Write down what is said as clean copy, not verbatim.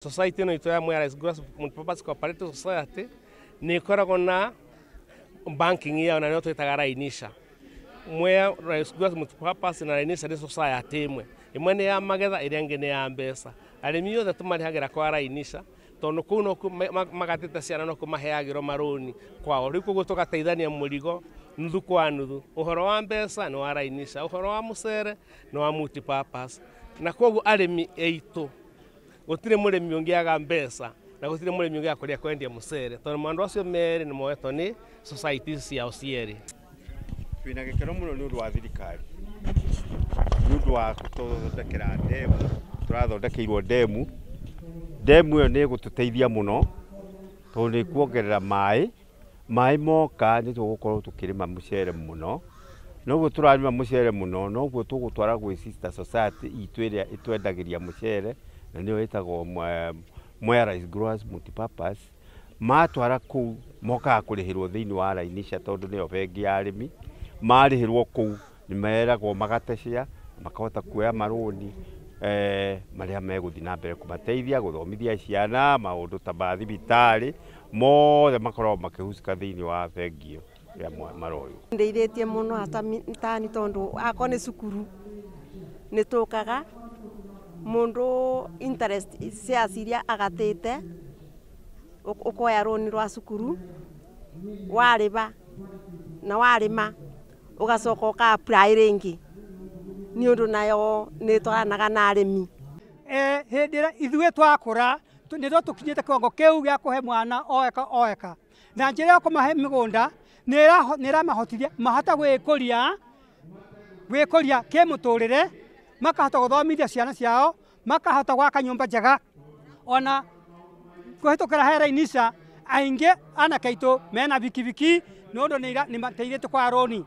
Society ĩno itũ ya Mwea Rice Growers Multipurpose Cooperative Society nĩ ĩkoragwo na banking yao na nĩyo twĩtaga Rainisha. Mwea Rice Growers Multipurpose na Rainisha nĩ society ĩmwe. Ĩmwe nĩ ya magetha, ĩrĩa ĩngĩ nĩ ya mbeca. Arĩmi othe tũmarĩhagĩra kwa Rainisha tondũ kũu nokuo magatĩte ciana, nokuo maheagĩrwo marũni kwao. Rĩu koguo tũgateithania mũrigo nuthu kwa nuthu. Ũhoro wa mbeca nĩ wa Rainisha, ũhoro wa mũcere nĩ wa multipurpose. Na koguo arĩmi aitũ gũtirĩ mũrĩmi ũngĩaga mbeca na gũtirĩ mũrĩmi ũngĩaga kũrĩa kwendia mũcere tondũ maũndũ acio merĩ nĩ moetwo nĩ society ciao cierĩ. Twĩna gĩkeno mũno nĩ ũndũ wa thirikari, nĩ ũndũ wa gũtũthondekera ndemu. Tũrathondekeirwo ndemu. Ndemu ĩyo nĩ ĩgũtũteithia mũno tondũ nĩ ĩkuongerera maĩ. Maĩ moka nĩ tũgũkorwo tũkĩrĩma mũcere mũno. Noguo tũrarĩma mũcere mũno, noguo tũgũtwara gwĩ sister society itũ ĩrĩa ĩtwendagĩria mũcere, na nĩyo ĩtagwo Mwea Rice Growers Multipurpose. Matwara kũu mokaga kũrĩhĩrwo thĩinĩ wa Rainisha tondũ nĩyo bengi ya arĩmi. Marĩhĩrwo kũu nĩ meragwo magate share, makahota kuoya marũni marĩa megũthiĩ na mbere kũmateithia gũthomithia ciana, maũndũ ta ma thibitarĩ, mothe makoragwo makĩhusika thĩinĩ wa bengi ĩyo ĩrĩa maroywo. Ndeithĩtie mũno hata tani tondu akorwo nĩ cukuru nĩ tũkaga mũndũ interest shares iria agatĩte, ũkoya rũni rwa cukuru warĩba na warĩma ũgacoka ũka apply rĩngĩ nĩ ũndũ nayo nĩ ĩtwaranaga na arĩmi. Hĩndĩ ĩrĩa ithuĩ twakũra nĩrĩo tũkinyĩte kĩwango kĩu gĩa kũhe mwana oeka oeka, na njĩra ya kũmahe mĩgũnda nĩ ĩramahotithia mahote gwĩkũria kĩmũtũrĩre, makahota gũthomithia ciana ciao, makahota gwaka nyũmba njega. Ona kũhĩtũkĩra he Rainisha aingĩ anake aitũ mena bikibiki nĩ ũndũ nĩ mateithĩtio kwa rũni.